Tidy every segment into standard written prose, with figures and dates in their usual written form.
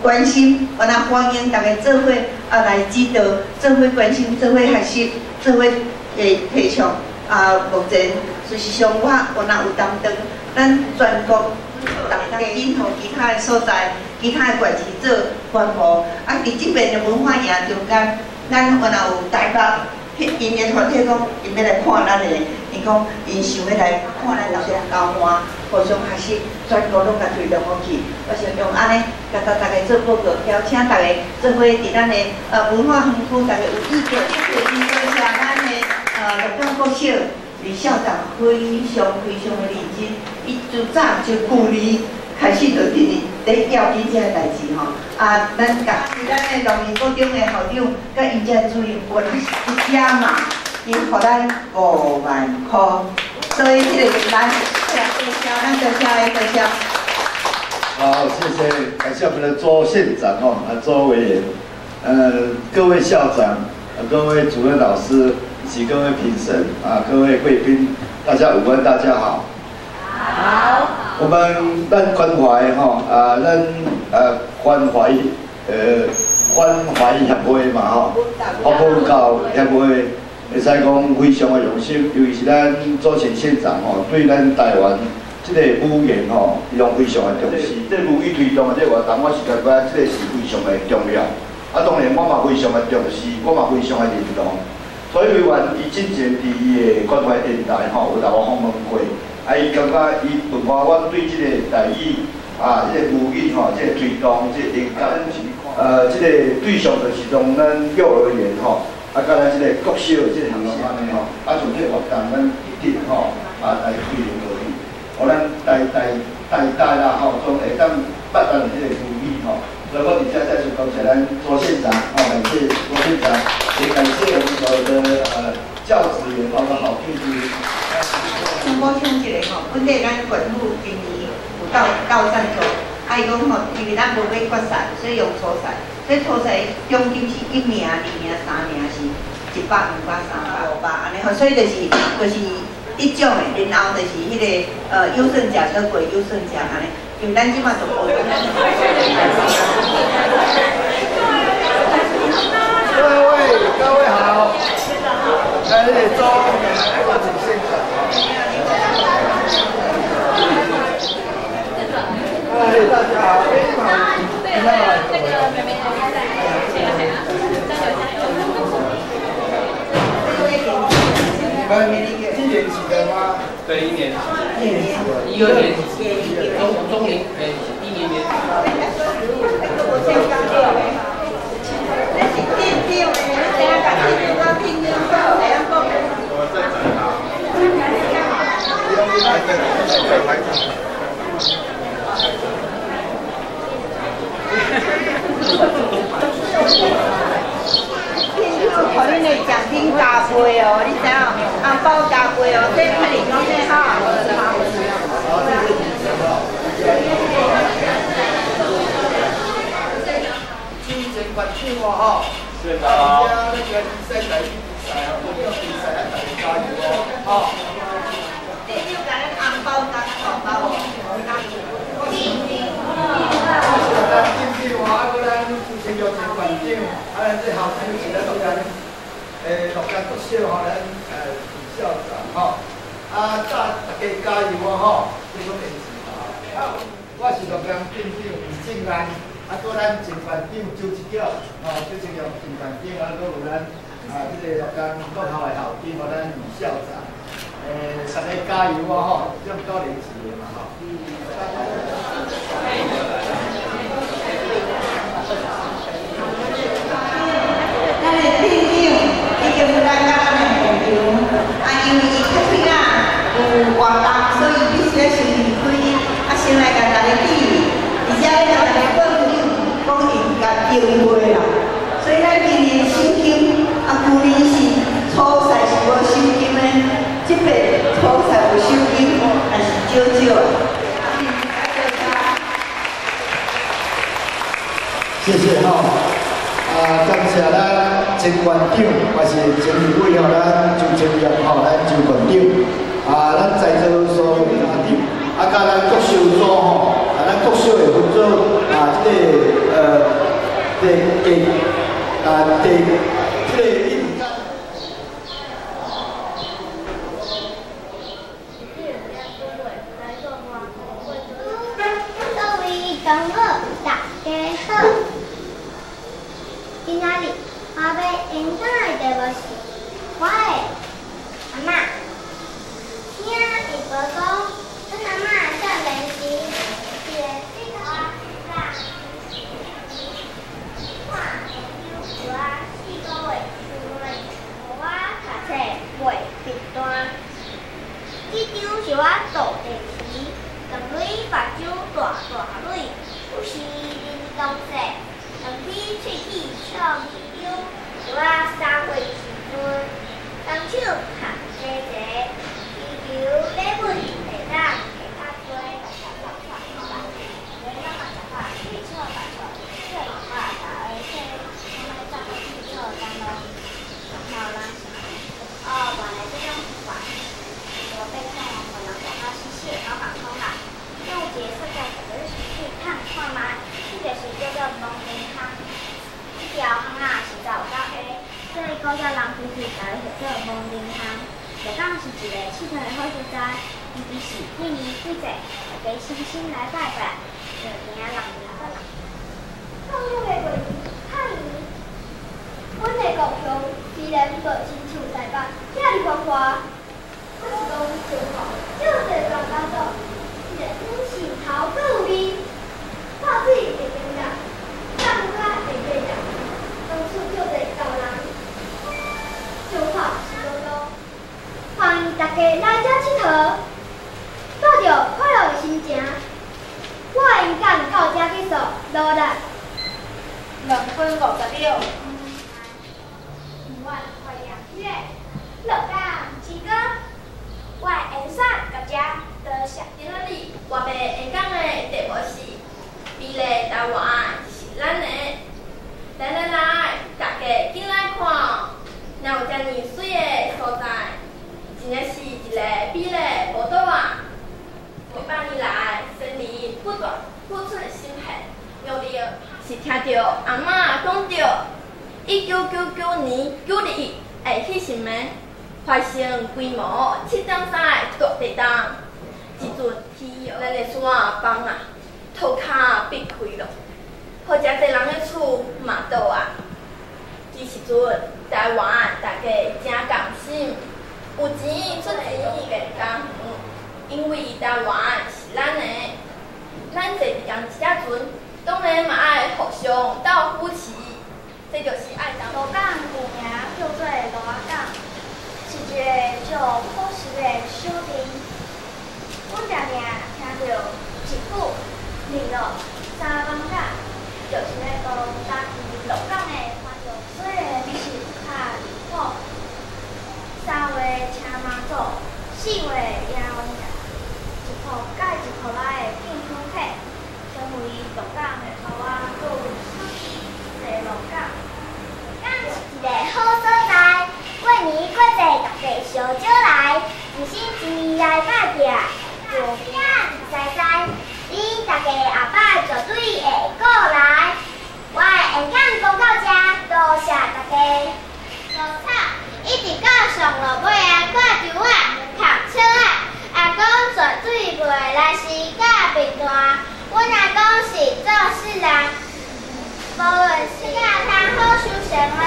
關心，我若歡迎大家做伙啊來指導，做伙關心，做伙學習，做伙會提倡啊。目前事實上我我若有擔當，咱全國逐家因予其他的所在、其他的縣市做觀摩。啊，佇這邊的文化營中間，咱原來有台北，𪜶的團體講，𪜶欲來看咱的，𪜶講𪜶想欲來看咱互相交換、互相學習，全國攏共推動落去。我想用按呢，共大家做報告，邀請大家做伙佇咱的文化園區，大家有意見，真多謝咱的鹿港國小李校長非常非常的認真，伊自早就舊年開始就佇咧要緊這个代誌吼。啊，咱共咱的農民國中的校長，佮𪜶這主任，本來是一家嘛，𪜶予咱5萬箍，所以這個咱多謝，咱多謝，多謝。好，謝謝，感謝我們的周縣長哦，啊，周委員，各位校長，各位主任老師以及各位評審啊，各位貴賓，大家午安，大家好。好。我們咱關懷吼啊，咱關懷關懷協會嘛吼，佛教協會會使講非常的用心，尤其是咱周前縣長吼，對咱台灣這個語言吼，伊攏非常的重視。這個母語推動的這個活動，我是感覺這個是非常的重要。啊，當然我嘛非常的重視，我嘛非常的認同。所以委員伊之前佇伊的關懷電台吼，有來我訪問過，啊，伊感覺伊問我，阮對這個台語啊，這個母語吼，這個推動，這個應該這個對象就是從咱幼兒園吼，啊，佮咱這個國小的這個學校按呢吼，啊，從這個活動咱一直吼啊來推動落去，予咱代代代代啦吼，總會當捌咱的這個母語吼。所以我佇遮再次感謝咱周縣長，吼，感謝周縣長，也感謝我們所有的教職員，包括好聽師。先補充一下吼，本底咱縣府今年有鬥鬥贊助，啊伊講吼，因為咱無買決賽，所以用初賽，所以初賽獎金是一名、二名、三名是100、200、300、500按呢吼，所以就是得獎的，然後就是彼個優勝獎閣過優勝獎按呢。因為咱這馬就無。各位各位好，來這個周周縣長。哎，大家好，哎，你好，你好。那個妹妹還在，加油加油！你們一年級的嗎？對，一年級。一年級。一二年級。中年，哎，一年年。予恁的獎金加倍哦，你知影？紅包加倍哦，這較認真哈。好，謝謝主持人。长哦吼。是啊，而且咱今日比赛台语比赛吼，国语比赛，咱大家加油哦，吼。店长共咱红包加红包哦。我是咱店长吼，啊，阁咱周清玉前馆长，啊，咱这校长是咱乐嘉，乐嘉国小吼，咱李校长吼，啊，大家加油哦吼，这个电视嘛吼。我是乐嘉店长李正安，啊，阁咱前馆长周志强，吼，周志强前馆长，啊，阁有咱啊，这个乐嘉国校的校长，吼，咱李校长，大家加油哦吼，这种高年级的嘛吼。咱的店长已经来到咱的现场，啊，因为伊较早有活动，所以必须要先离开，啊，先来共大家致意，而且欲共大家报告讲伊共订会啦。所以咱今年赏金，啊，旧年是初赛是无赏金的，这摆初赛有赏金，但是少少啊。谢谢吼，啊，感谢咱前馆长，也是前立委吼，咱周清业吼，咱周馆长，啊，咱在座所有的家长，啊，佮咱国小组吼，啊，咱国小的分组啊，这个第第啊第这个一。各位同学，大家好。今仔日我欲演讲的题目是我的阿嬷。听伊婆讲，阮阿嬷少年时是个水头仔，看研究有啊4个月出来，予我读册袂闭单。这张是我倒电池，两蕊目睭大大蕊，有时啉东西。两边喙齿笑咪溜，是我3岁时阵，双手合齐齐，祈求礼物会当会较济。古早人规气共伊号做无宁巷。鹿港是一个𨑨迌的好所在，尤其是过年过节，大家亲亲来拜拜，就惊人人。创业的过程较圆。阮的故乡虽然无亲像台北遐尔繁华，我是讲中国少济专家组，一个阮心头阁有味，泡水会点热，送较会过热，当初叫做旧人。中华是孤独，欢迎大家来遮𨑨迌，带著快乐的心情，我的演讲到遮结束，努力。2分50秒。我欢迎你个鹿港之歌，我的演选到遮，多谢。今仔日我欲演讲的题目是美丽台湾是咱的。来来来，大家紧来看，哪有遮尔媠的所在？真正是一个美丽宝岛啊！几百年来，先人不断付出心血，努力是听著阿嬷讲著，1999年9月的彼时暝，发生规模7.3的大地震，这阵天咱的山崩啊，涂跤变开咯，予诚济人的厝嘛倒啊。这时阵，台湾大家真共心，有钱出钱建家园，因为台湾是咱的，咱坐伫仝一只船，当然嘛爱互相斗扶持，这就是爱当。鹿港旧名叫做鹿仔港，是一个足朴实的小镇。阮定定听著一句二鹿三艋舺，就是咧讲早期鹿港的环境虽然是较离谱。3月车妈祖，4月迎王爷，一铺盖一铺来的见香客，成为鹿港的头仔，阁有四支坐鹿港。年過節，大家相招來，一心一意來拍拼，路邊知知，你大家後擺絕對會過來。我的演講講到這，多謝大家。早早，一直到上落尾啊，掛球仔、扛車仔，阿公絕對袂來時甲平淡。阮阿公是做事人，無論是啥通好收成的，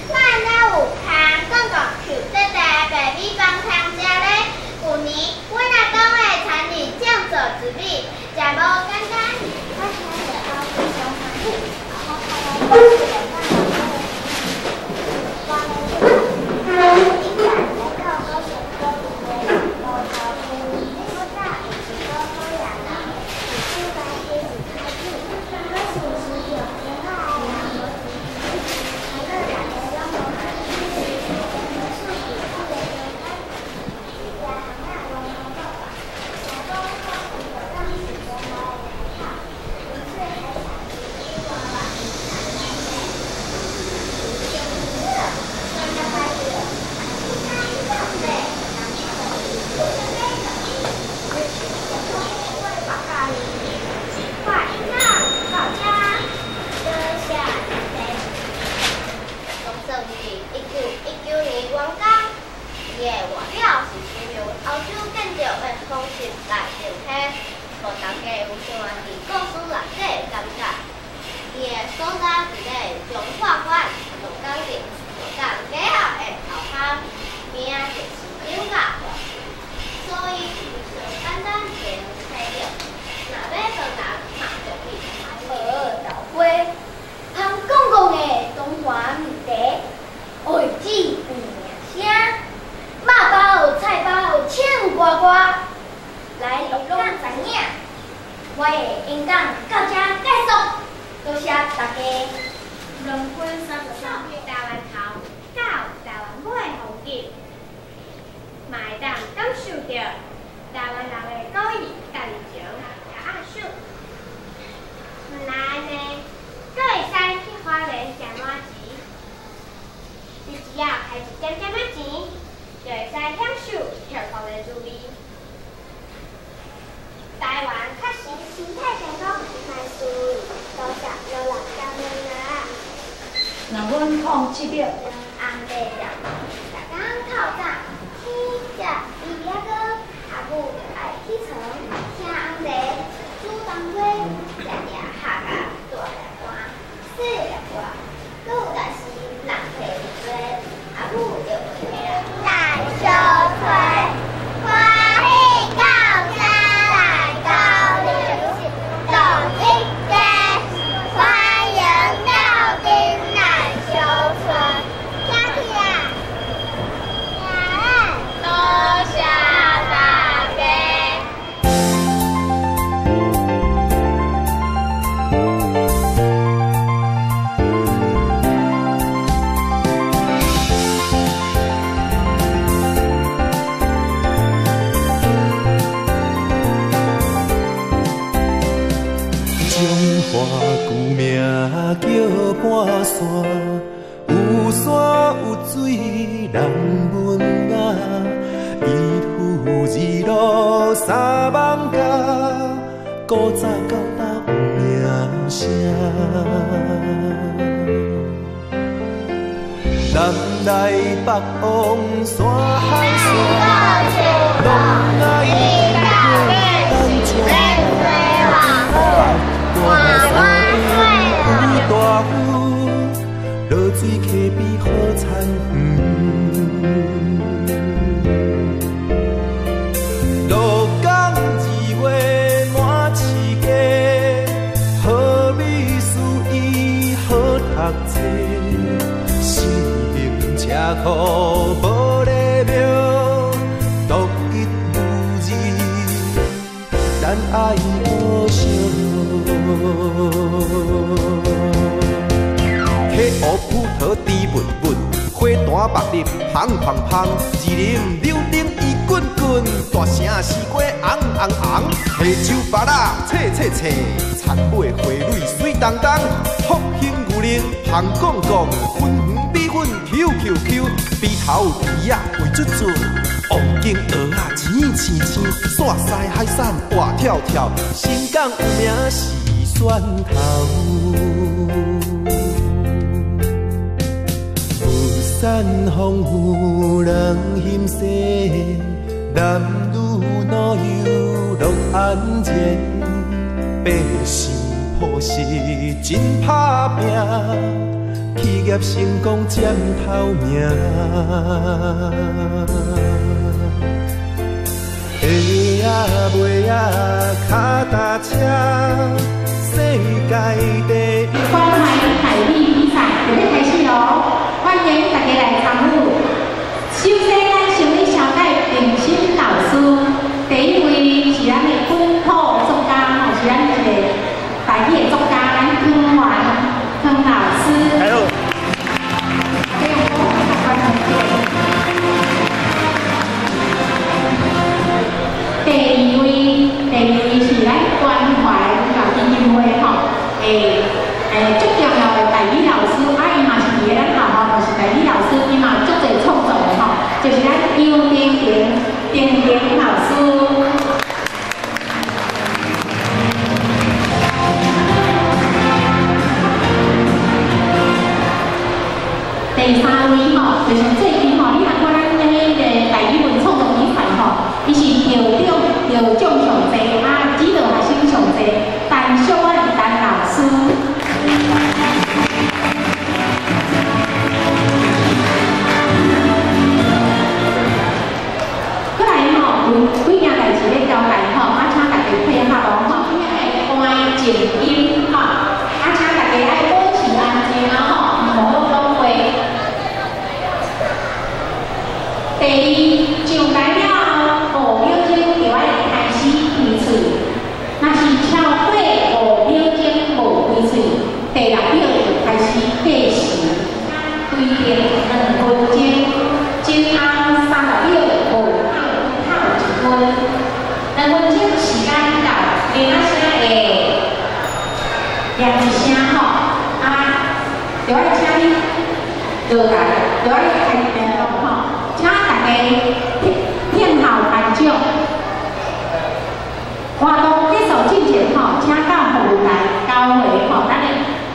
咱哪有空講講球這个白米飯通食咧？舊年，阮阿公的田裡種做一米，食無簡單。我聽著後非常歡喜，我開我的演讲到这结束，多谢大家。2分33台湾头到台湾尾的风景，嘛会当感受到台湾人的古意佮热情佮握手。若按呢，阁会使去花莲食麻糍。你只要开一點點仔錢，就會使享受幸福的滋味。台灣確實身體健康，萬事如意，多謝老人家們啊！若阮07秒。紅白店，逐工透早起食伊仔糕，阿母愛起床聽紅茶，煮冬瓜，食食下甲大粒汗，細粒汗，閣有若是人客真濟，阿母就會來相吹，歡喜到這來交流，同一家，歡迎鬥陣來相吹，聽起來，多謝大家。中華舊名叫半山，有山有水人文雅，一夫二路三艋舺，古早到今有名声。南来北往山海线，拢爱有大雨，落水溪边好田园。鹿港2月满市街，好美书伊好读册，生命车库无礼庙，独一无二，咱爱国惜。溪湖葡萄甜蜜蜜，花坛白日芳芳芳，二林柳丁伊滚滚，大城西瓜红红红，下酒芭乐脆脆脆，田尾花蕊水当当，福兴牛奶香公公，分园米粉粉 Q Q Q，鼻头猪仔肥卒卒，王景蚵仔青青青，煞西海产活跳跳，新港有名是蒜头。物产丰富人欣喜，男女老幼乐安然，百姓朴实真打拼，企业成功占头名。鞋仔袜仔跤踏车，世界第一。关怀台语比赛就欲开始囉，歡迎大家來參與。首先，咱先來紹介評審老師，第一位是咱的本土作家吼，是咱一個台語的作家，咱湯元湯老師。第二位，第二位是咱關懷教基金會吼，足重要的台語老師，啊，伊嘛是佇咧咱學校嘛是台語老師，伊嘛足濟創作的吼，就是咱楊丁丁丁丁老師。第三位吼，就是最近吼，你若看咱迄個台語文創作比賽吼，伊是得獎得獎上濟，啊，指導學生上濟，陳淑婉陳老師。過來吼，有幾件代誌欲交代吼，啊，請大家配合哦吼，關靜音吼，啊，請大家愛保持安靜啊吼，毋好講話。第二，上台了後5秒鐘就愛開始開喙，若是超過5秒鐘無開喙，第6秒就開始計時。規定2分鐘，前後30秒無扣1分。2分鐘時間到，鈴仔聲會念一聲吼，啊，就愛請你落來，就愛開始吼。請大家聽候頒獎。活動結束之前吼，請到服務台交回吼，咱的會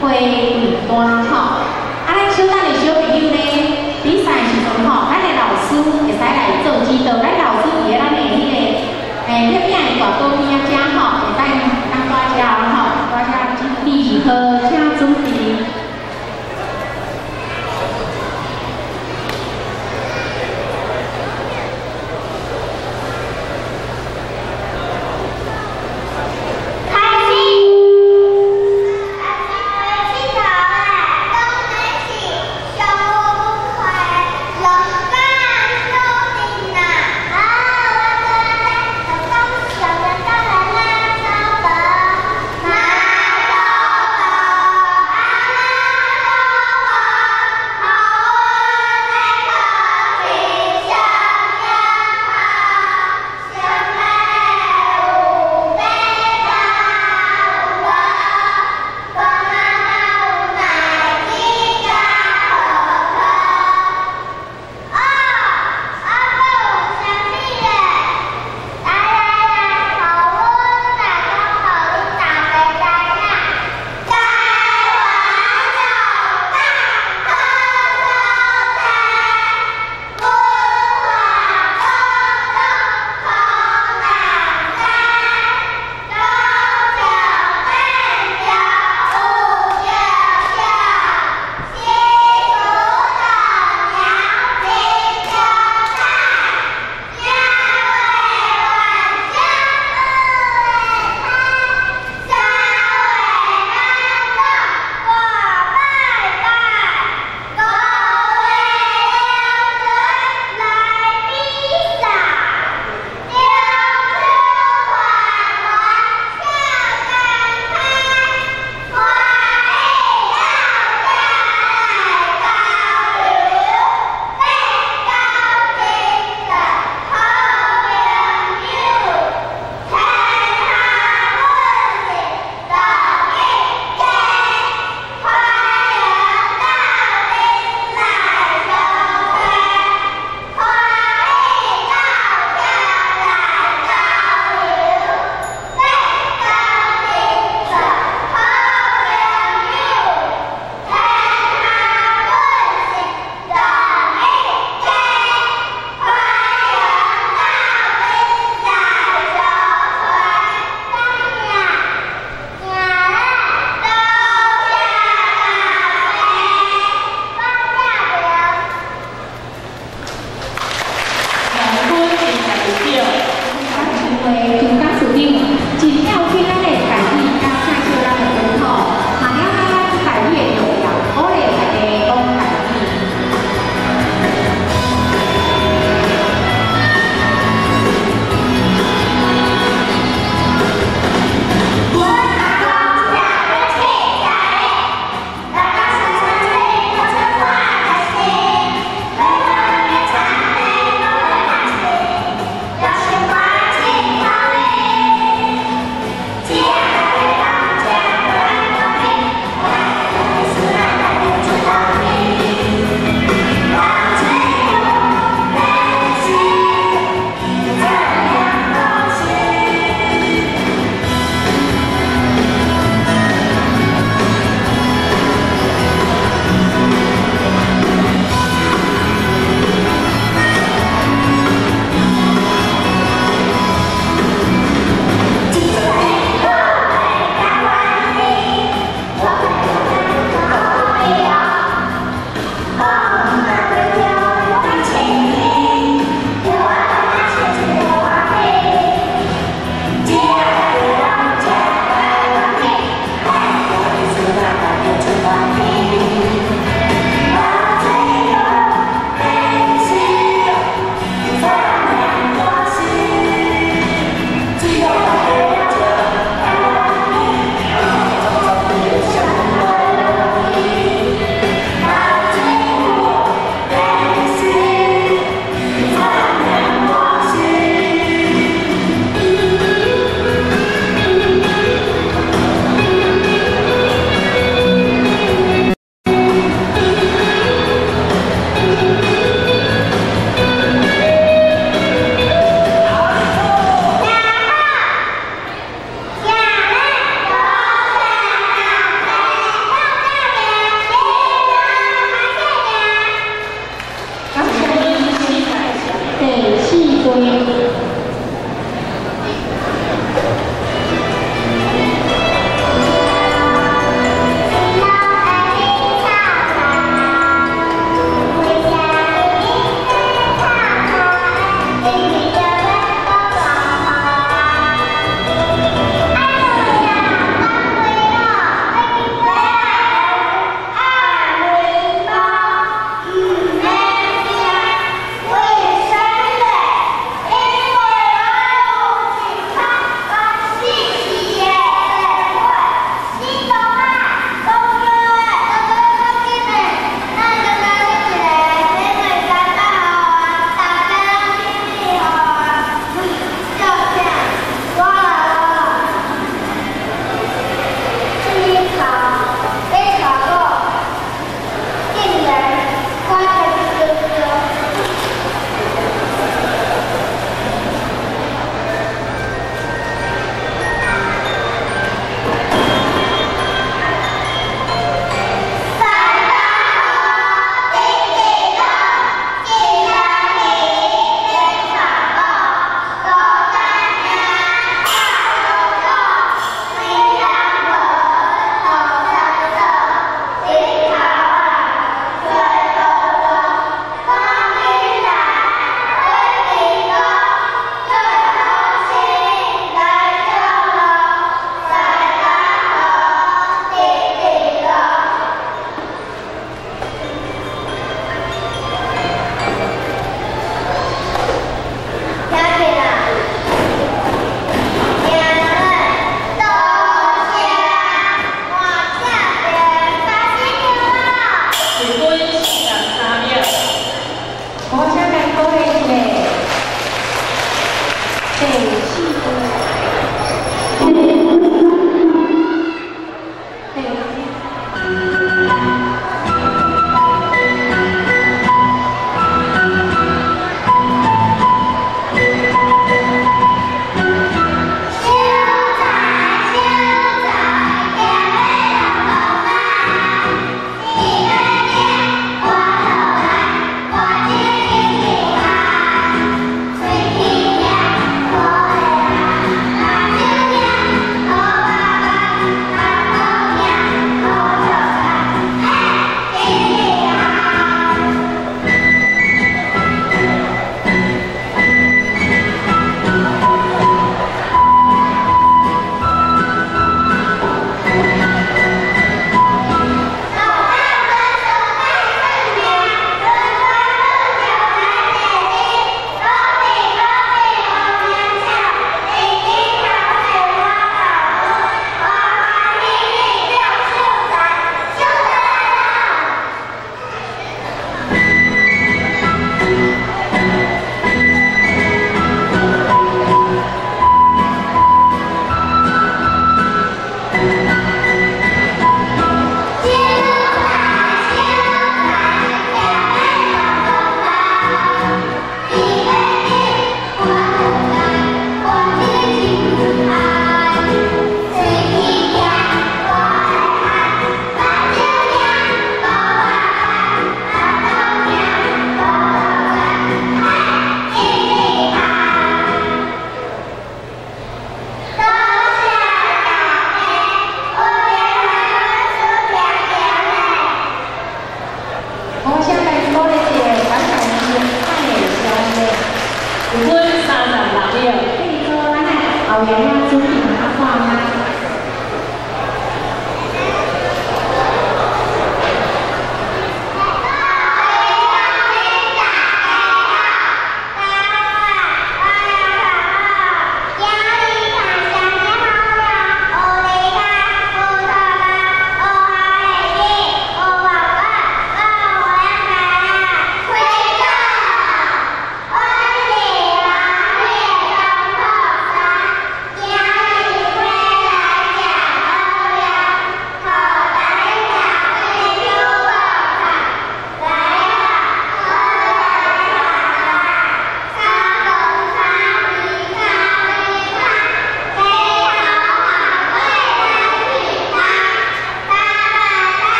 Yeah.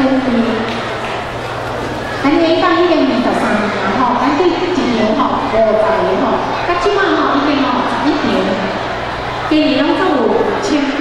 准备。咱演讲已經23年啊吼，咱對一場吼50個吼，到這馬吼已經吼11場，今年攏總有千幾。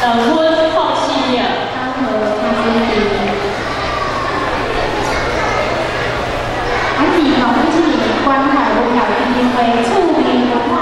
2分04秒。咱2017年关怀文教基金会趣味文化。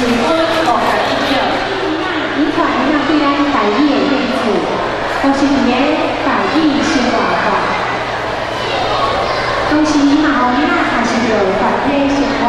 4分51秒。伊看囡仔對咱台語的興趣，都是佇咧台語生活化。同時嘛，予囡仔感受著團體生活。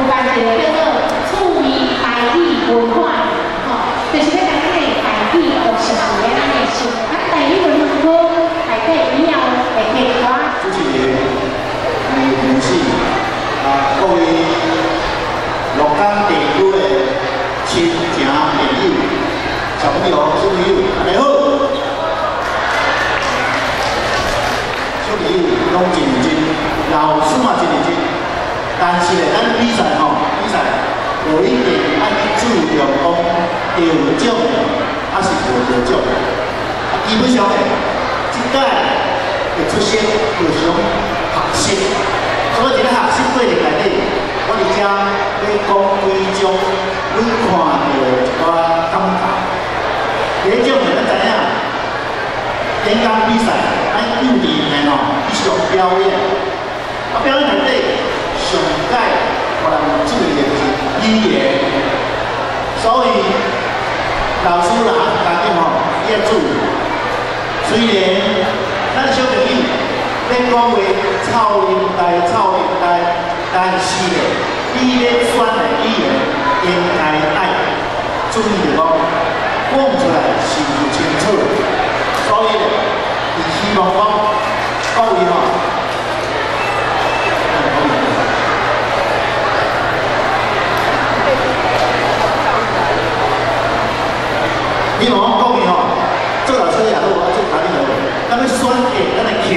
有辦一個叫做趣味台語文化，吼，就是欲共咱的台語學習佇咧咱的生活。咱台語文化內底以後會提歌。主持人、女士，啊，各位鹿港地區的親情朋友、小朋友、小朋友，大家好！小朋友攏真認真，老師嘛真認真。但是咧，咱比賽吼，比賽無一定愛去注重講得獎，還是無得獎。啊，基本上咧，這屆會出現就是講學習。所以佇咧學習過程內底，我佇遮欲講幾種，阮看著的一寡感覺。第一種咧，咱知影，演講比賽，咱幼稚園吼，伊是用表演，啊，表演內底上蓋予人注意的就是語言，所以老師啦、家長吼，伊愛注意。雖然咱小朋友咧講話臭奶呆、臭奶呆，但是咧，你咧選的語言應該愛注意著講，講出來是有清楚。所以咧，伊希望講各位吼。希望講各位吼，做老師也好，啊做家長也好，咱欲選課，咱的課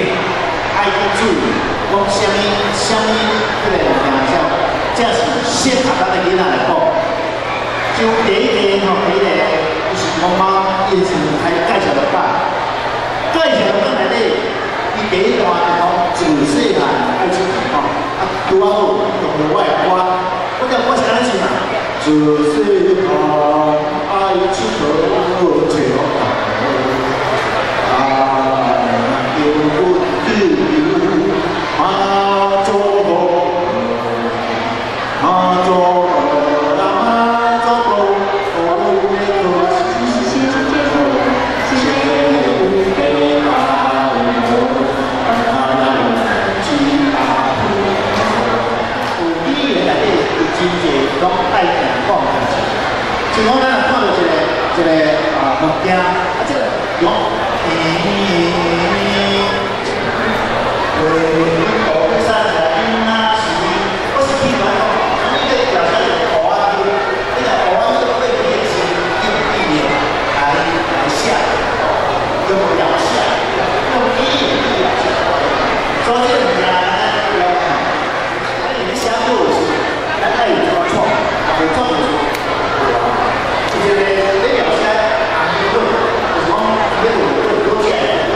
愛去注意，講啥物啥物彼個物件才才是適合咱的囡仔來講。像第一個吼，第一個伊是媽媽，伊是開介紹鹿港，介紹鹿港內底，伊第一段就講自細漢愛𨑨迌吼，啊拄仔好用著我的歌，我講我是按呢唱啊，自細漢愛𨑨迌，啊，叫阮去媽祖婆，媽祖婆啦，媽祖婆，有的可是先有的有语言內底有真濟攏愛聽講代誌，像講咱若看著一個啊物件，啊這個講，我是聽講講，你這表示一個烏仔音，你若烏仔音對變成用語言來寫，用描寫，用語言去描寫，所以這個物件咱要看。啊，你咧寫歌的時，咱愛有一寡創，啊無創就是有一個咧描寫紅衣女，就是講伊咧有好食的。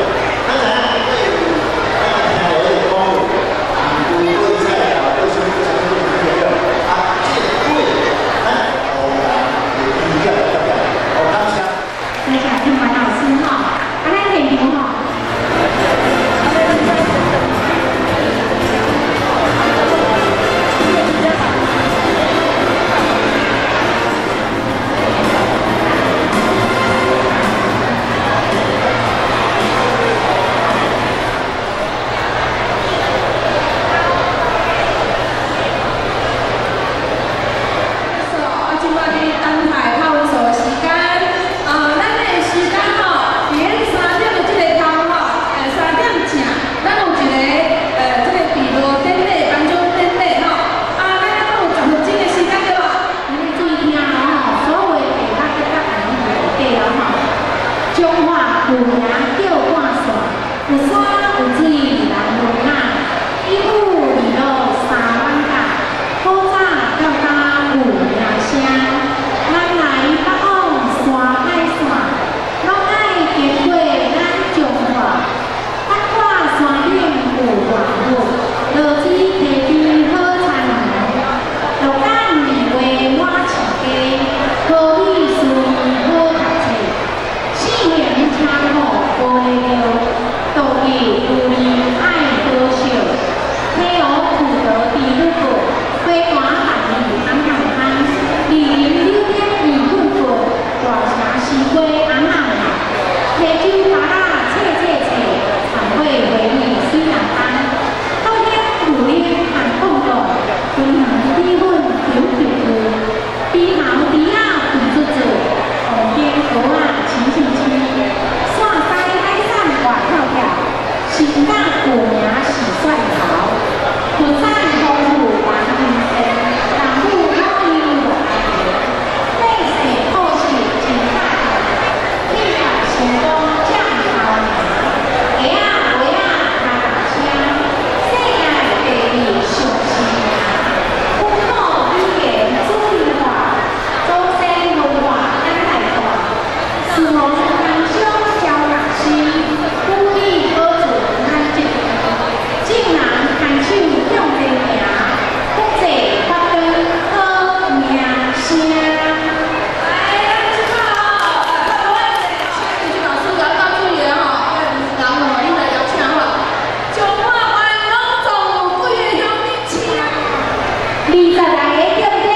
26個對毋對？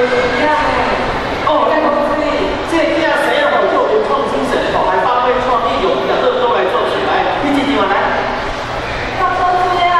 是啊。哦，咱讲这这个囝生啊吼，足有创精神吼，還發揮創意，用樂高來做起來。你這張來。夠多謝啊！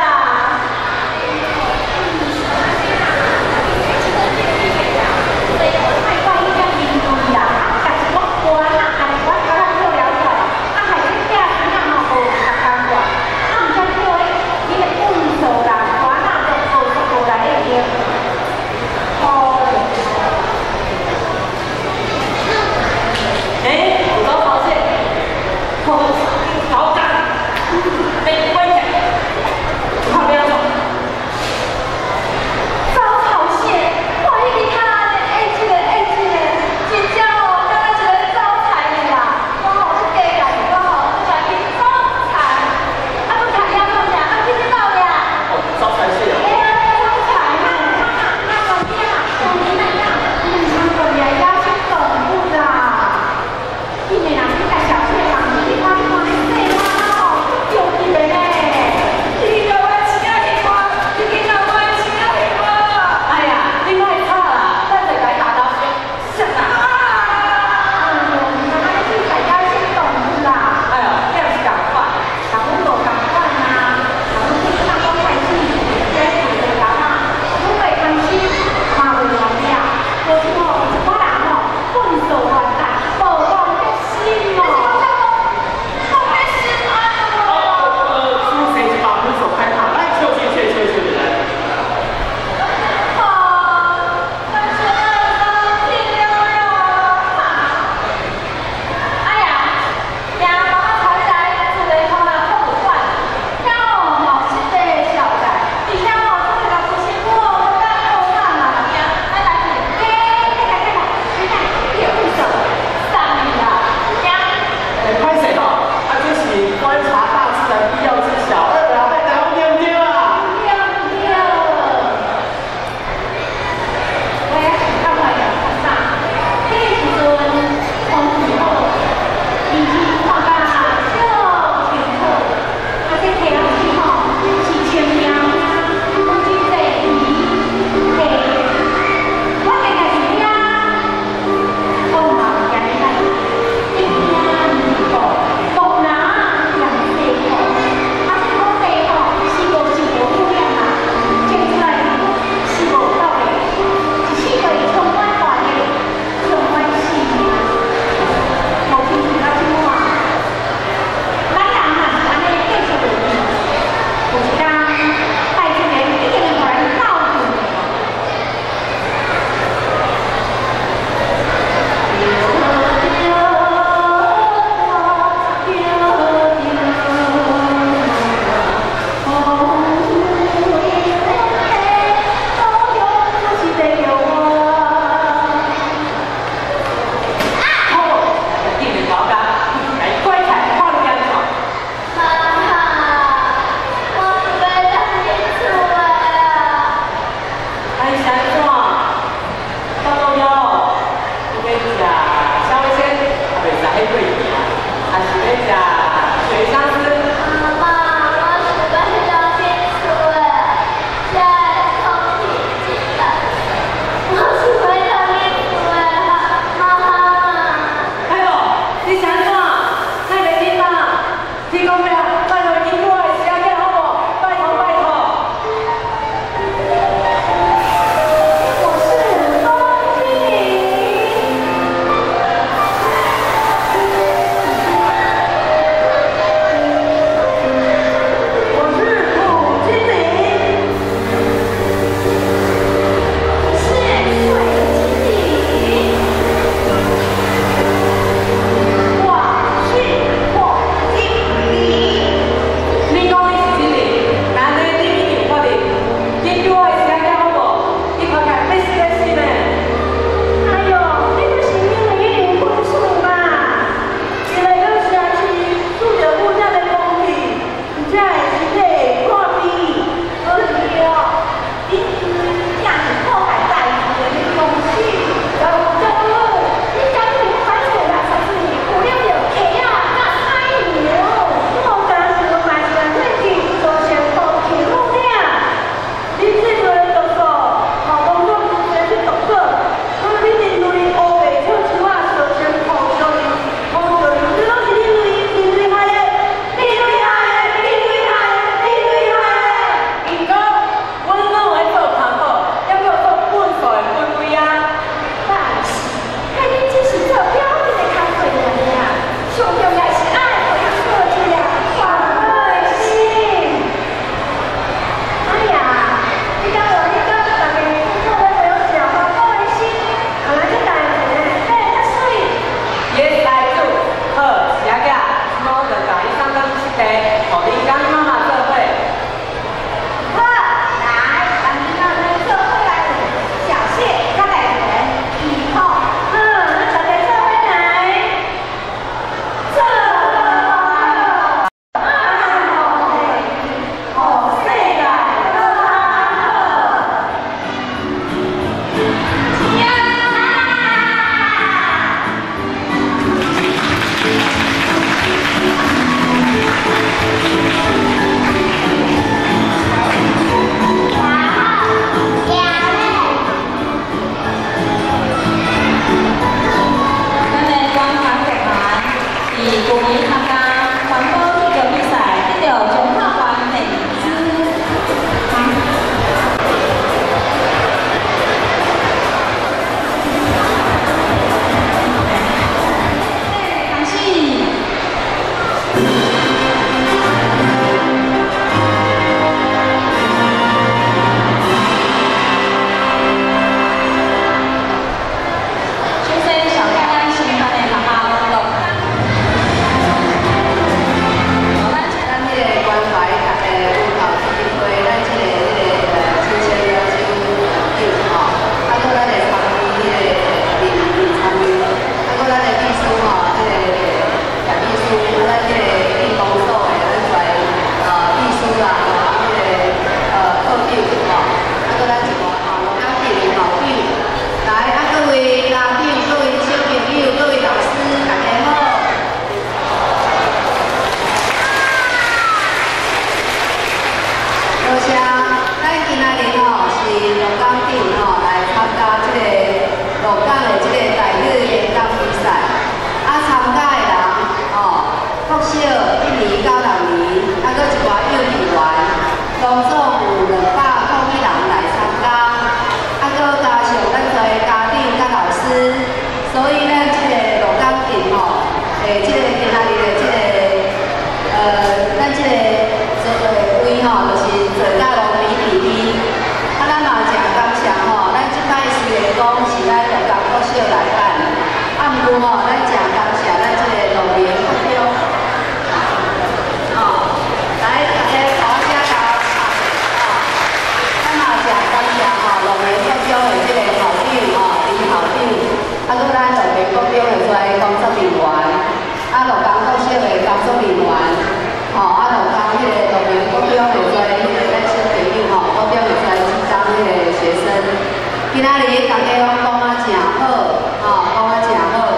語大家攏講啊誠好，吼，講啊誠好。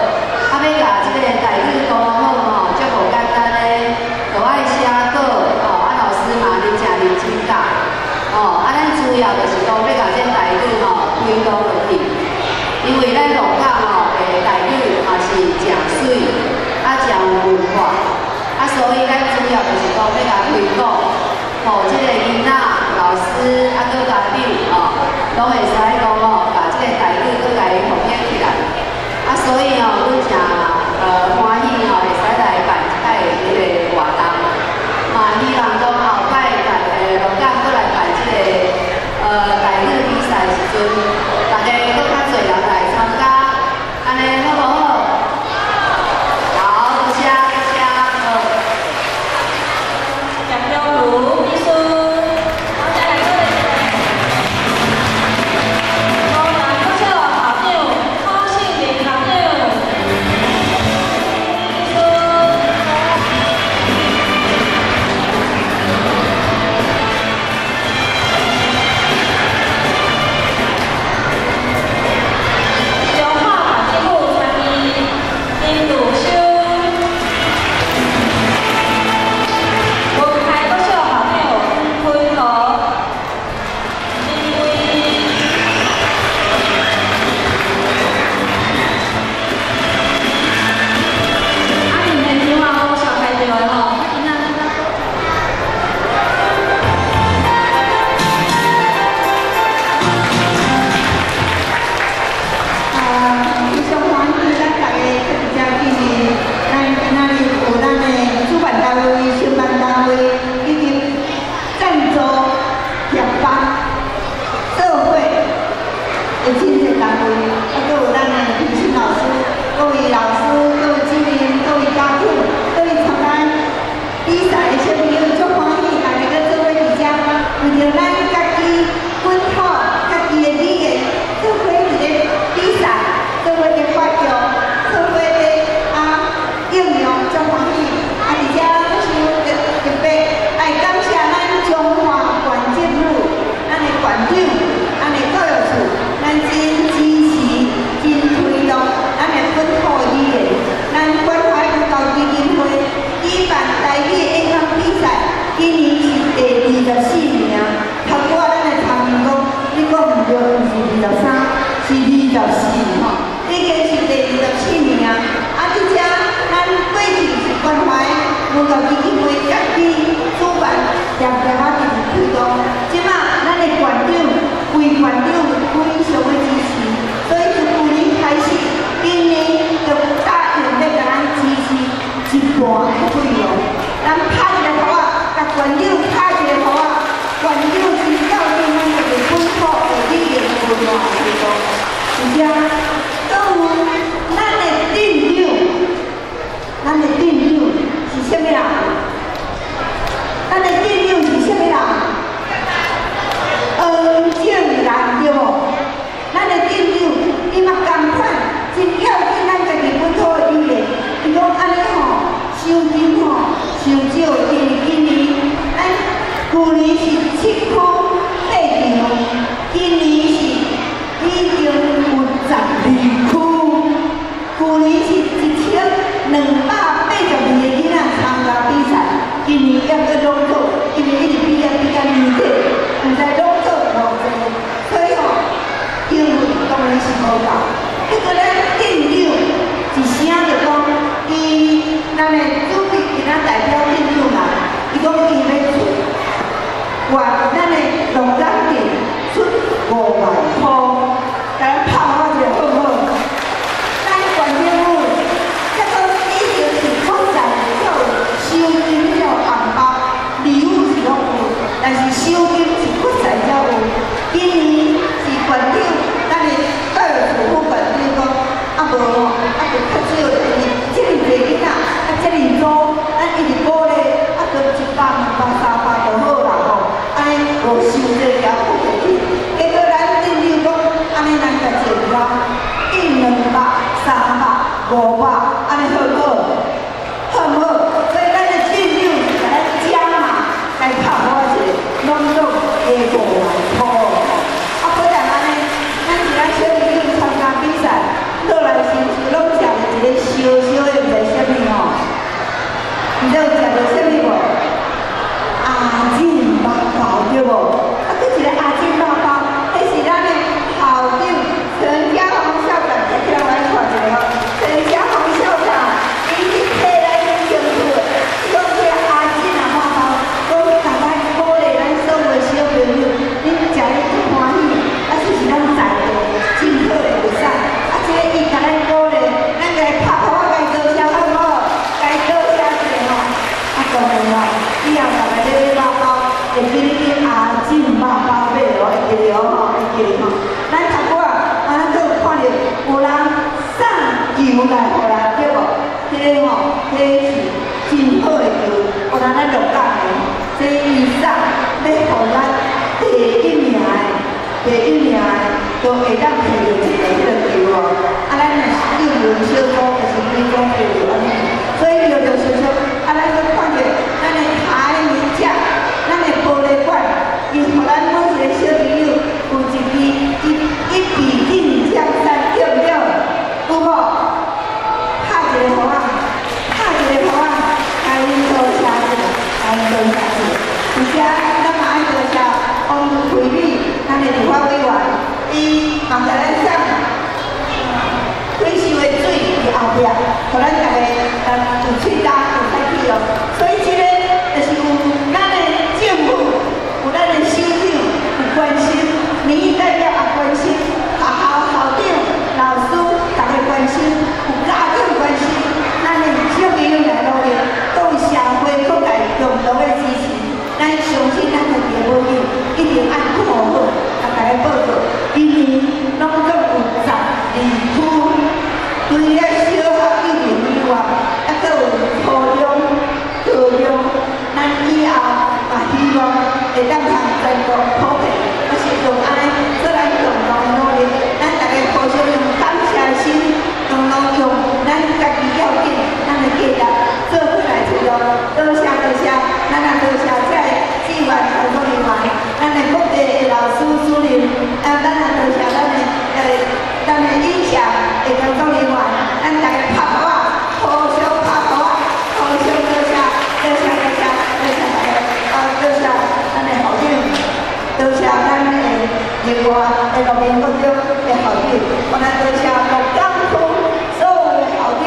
啊，欲共這个台語講好吼，足無簡單的，著愛寫稿，吼，啊老師嘛真正認真教，吼，啊咱主要就是講欲共這台語吼推廣落去，因為咱鹿港吼的台語嘛是誠媠，啊誠有文化，啊所以咱主要就是講欲共推廣，予這个囡仔、老師啊，閣家長吼，攏會使講吼，共這个台語閣共伊復興起來。啊，所以吼，阮誠歡喜吼，會使來辦這擺的這个活動，嘛希望講後擺鹿港閣來辦這个台語比賽的時陣，大家閣較濟人來參加，按呢好無好？好，多謝多謝，好。葉香如秘書，我再來過來。高南國小校長柯信林校長，秘書。彰化縣政府参议林鲁修，文开国小校长潘和林威。啊，伫现场啊，无小开场的吼，啊，囡仔。非常歡喜咱大家佇遮見面。咱今仔日有咱的主辦單位、承辦單位以及贊助協辦社會的真濟單位，啊，閣有咱的評審老師、各位老師、各位主任、各位家長、各位參加比賽的小朋友，足歡喜大家閣做伙佇遮，為著咱家己本土、家己的語言，做伙佇咧比賽，做伙佇發揚，做伙佇啊應用，足歡喜。啊，佇遮我想特別愛感謝咱彰化縣政府、咱的縣長、咱的教育處，咱真支持、真推動咱的本土語言。咱關懷文教基金會舉辦台語演講比賽，今年是第24名。頭拄仔咱的參議講，你講毋對，毋是23，是24吼，已經是第24名。啊，佇遮咱過去是關懷文教基金會家己主辦，常常啊佇推動。這馬咱的縣長、魏縣長非常的支持，所以從舊年開始，今年就答應欲共咱支持一半的費用。咱拍一个鼓仔，共縣長拍一个鼓仔，縣長真孝敬咱家己本土的語言文化推動。而且，閣有咱的鎮長，咱的鎮長是啥物人？咱的鎮長是啥物人？黃正蘭對無？咱的鎮長伊嘛仝款，真孝敬咱家己本土的語言。伊講按呢吼，收金吼傷少，因為今年咱舊年是7區8場，今年是已經有12區。舊年是1282個囡仔參加比賽，今年猶閣攏做，因為一直比賽比到年底，毋知攏做偌濟，所以吼，經費當然是無夠。結果咱鎮長一聲就講，伊咱的主席今仔代表鎮長來，伊講伊欲出，原咱的鹿港鎮出5萬箍，共咱拍我一下好毋好？咱縣政府，這個以前是國際才有收金才有紅包，禮物是攏有，但是收金是國際才有。今年是縣長，咱的教育處副縣長講，啊無吼，啊就較少咧，因為這爾濟囡仔，啊這爾多，咱一直鼓勵，啊閣100、200、300就好啦吼，按呢無傷濟也付過去。結果咱鎮長講，按呢咱共增加一200、300、500，按呢好無好？好毋好？所以咱的鎮長是共咱加碼來拍我一個，攏總加5萬箍。啊，不但按呢，咱一個小朋球來予人對無？彼个吼，彼个是真好的球，予咱咱鹿港的吼，這伊送欲予咱第一名的，第一名的都會當摕著一个彼个球哦。啊，咱若是幼兒小組，就是幾組對著按呢，所以陸陸續續，啊，咱閣看著咱的台名獎，咱的玻璃館，伊予咱每一個小朋友有一支一一筆定江山，對毋對？有無？拍一個予我，拍一個予我，來多謝者，來多謝者。而且咱嘛愛多謝王惠美，咱的立法委員，伊嘛共咱送退休的水佇後壁，予咱逐个有喙焦有使去用。所以這个就是有咱的政府，有咱的首長有關心，民意代表也關心，學校校長、老師逐个關心，有家長關心，咱的小朋友來努力，對社會各界共同的支持，咱相信咱家己的母語一定愛顧好，共大家報告，今年攏總有12區，除了小學幼兒園以外，猶閣有初中、高中，咱以後嘛希望會當通全國普遍，抑是用按呢做咱共同的努力，咱逐个互相用感謝的心，共同用咱家己要緊，咱的價值做伙來推動。多謝多謝，咱也多謝這个志願工作人員，咱的各地的老師主任，啊，咱也多謝咱的影像的工作人員，咱逐个拍鼓仔，互相拍鼓仔，互相多謝，多謝多謝，多謝大家，啊，多謝咱的校長，多謝咱的另外的鹿鳴國中的校長，我咱多謝鹿港區所有的校長，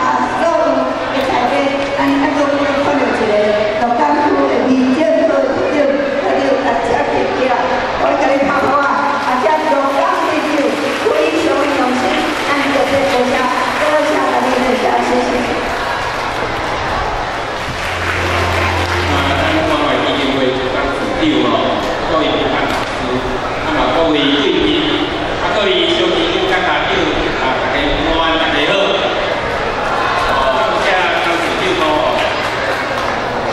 啊，所有的大家，咱猶閣看著一個鹿港區的民政處的處長，他就來遮站起來，我共你拍鼓仔，啊，這鹿港地區非常用心，咱特別多謝，多謝大家，多謝，謝謝。啊，咱關懷基金會就當處長吼，各位評判老師，啊嘛各位貴賓，啊各位小朋友佮家長，啊大家午安，大家好。哦，感謝當處長講哦，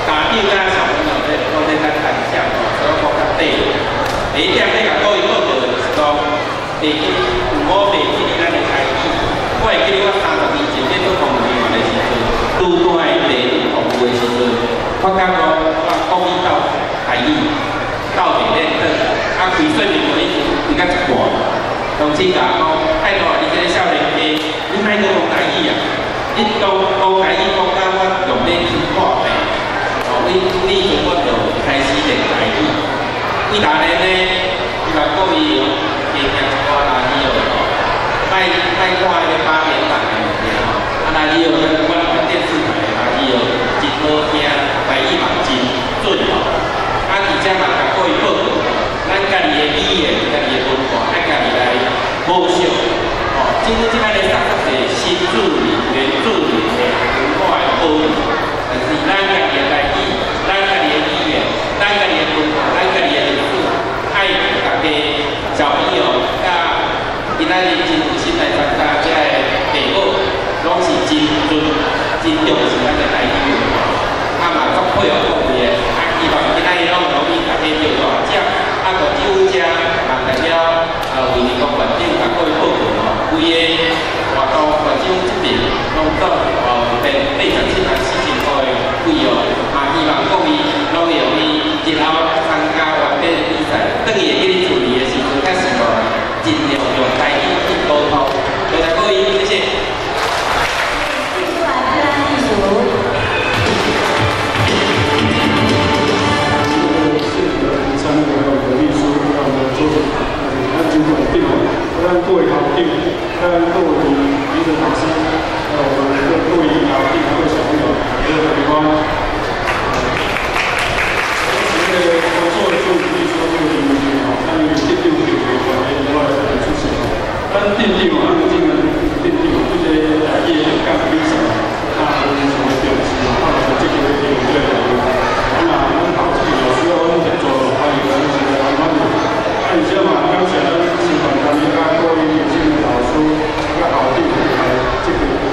家長佮小朋友咧攏咧咱分享吼，所以講較短。第一點欲共各位報告的就是講，第一，有我袂記得咱的台語，我會記得我30年前咧做公務員的時陣，拄拄在地服務的時陣，發覺講我國語鬥台語鬥袂練轉，啊開說明會開到一半，同事共我講，拜託你這个少年家，你莫閣講台語啊！你講講台語講甲我用咧去破病，哦，你陣我就開始練台語。幾大年呢，希望各位加聽一寡拉力哦，莫莫看彼个八點檔的物件吼，啊拉力哦，阮阮電視台的拉力哦，真好聽，台語嘛真準吼。啊，而且嘛，共各位報告，咱家己的語言、家己的文化，愛家己來保守。哦，政府這擺咧送較濟新住民、原住民的文化的保育，但是咱家己的台語、咱家己的語言、咱家己的文化、咱家己的歷史，愛家己小朋友佮今仔日真有心來參加這个比賽，攏是真尊、真重視咱的台語文化。啊嘛，足配合各位的，啊，希望今仔日攏容易大家得大獎。啊，國政府遮嘛代表魏立國縣長共各位報告吼，規个活動縣政府這邊攏總有編87萬4千塊的費用，嘛希望各位攏會用伊日後參加完畢的比賽，轉去會記咧處理的時陣，較是無盡量用台語去溝通。多謝各位，謝謝。接下來咱藝術。參那個秘書，還有我們的周總，咱主管長，咱各位校長，咱各位評審老師，還有我們各位校長、各位小朋友，大家好。這個工作助理秘書這個林吼，咱因為店長協會關係，我來特別出席吼。咱店長啊，這個店長對這個台語的演講比賽，啊，非常的重視，啊，這個會這個啊，那阮校這邊老師阮協助，歡迎咱是來滿意。啊，而且嘛，感謝咱新辦單位佮各位年輕的老師、佮校長來這個。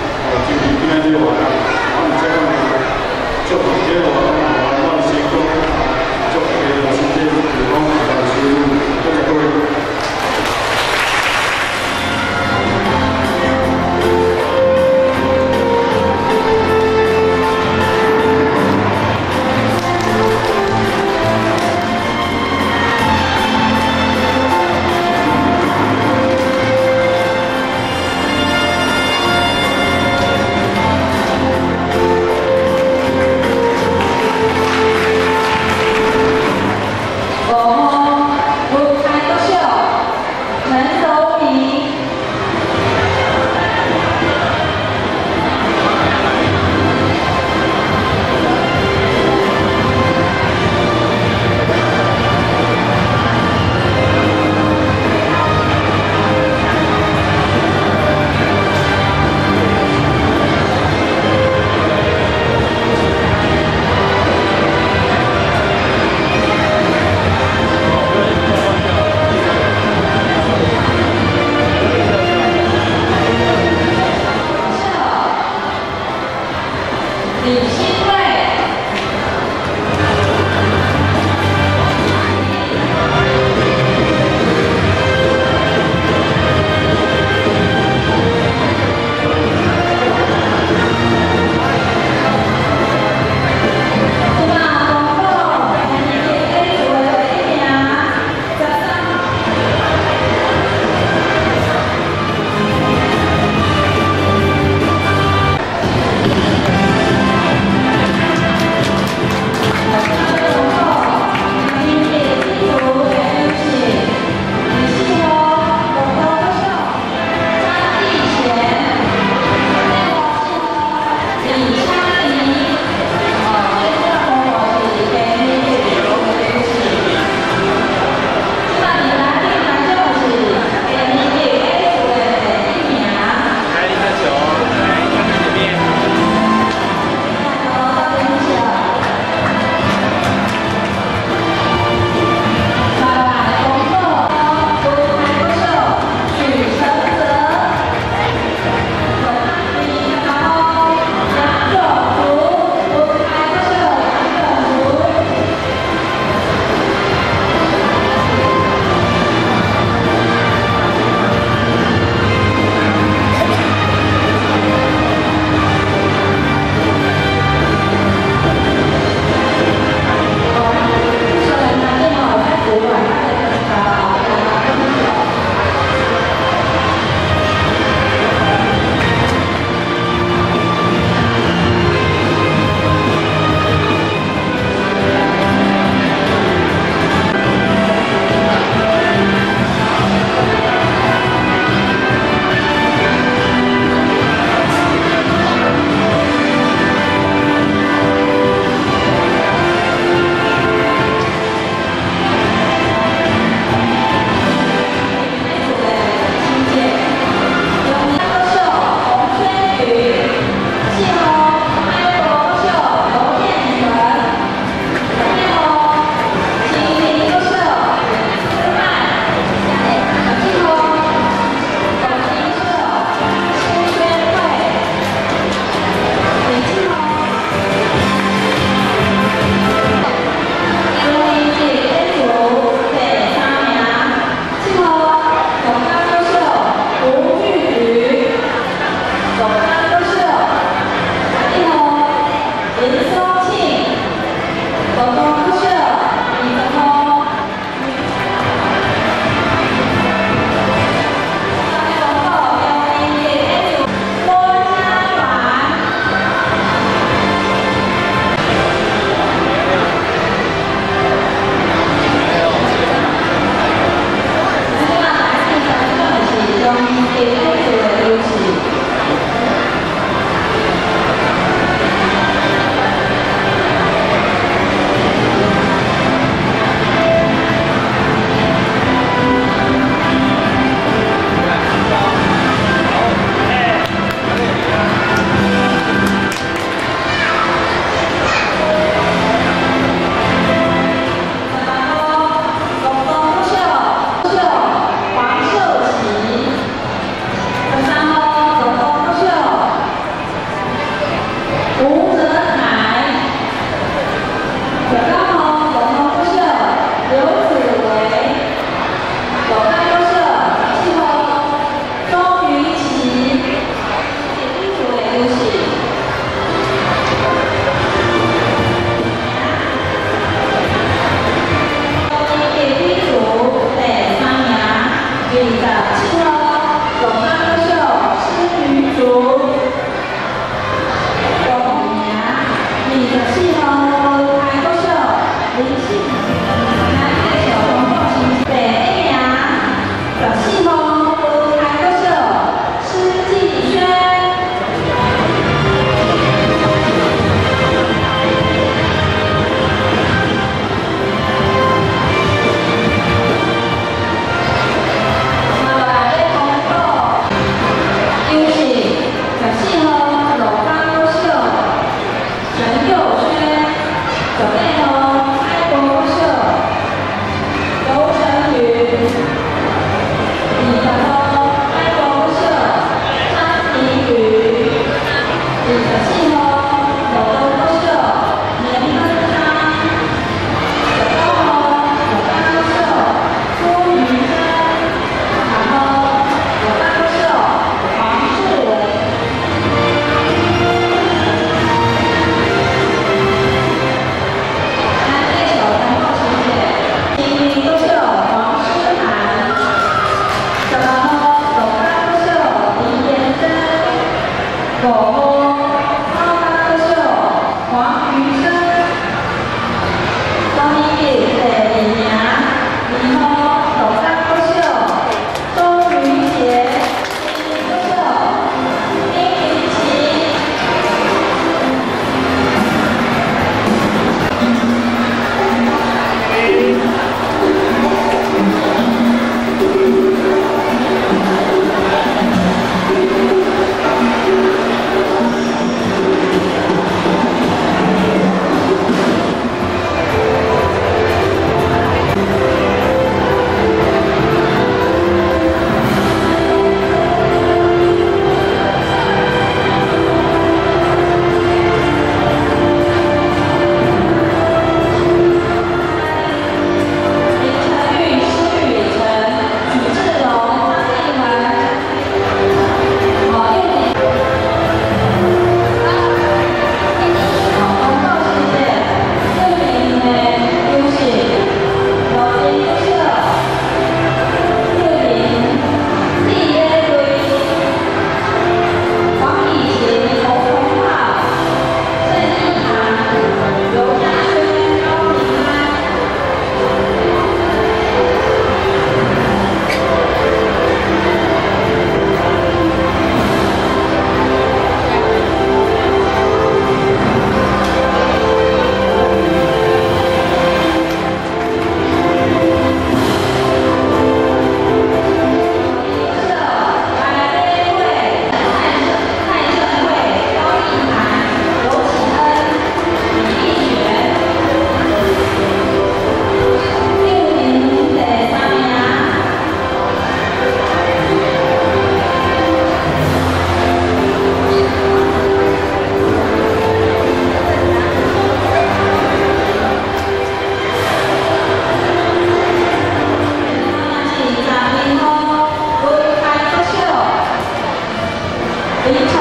你唱。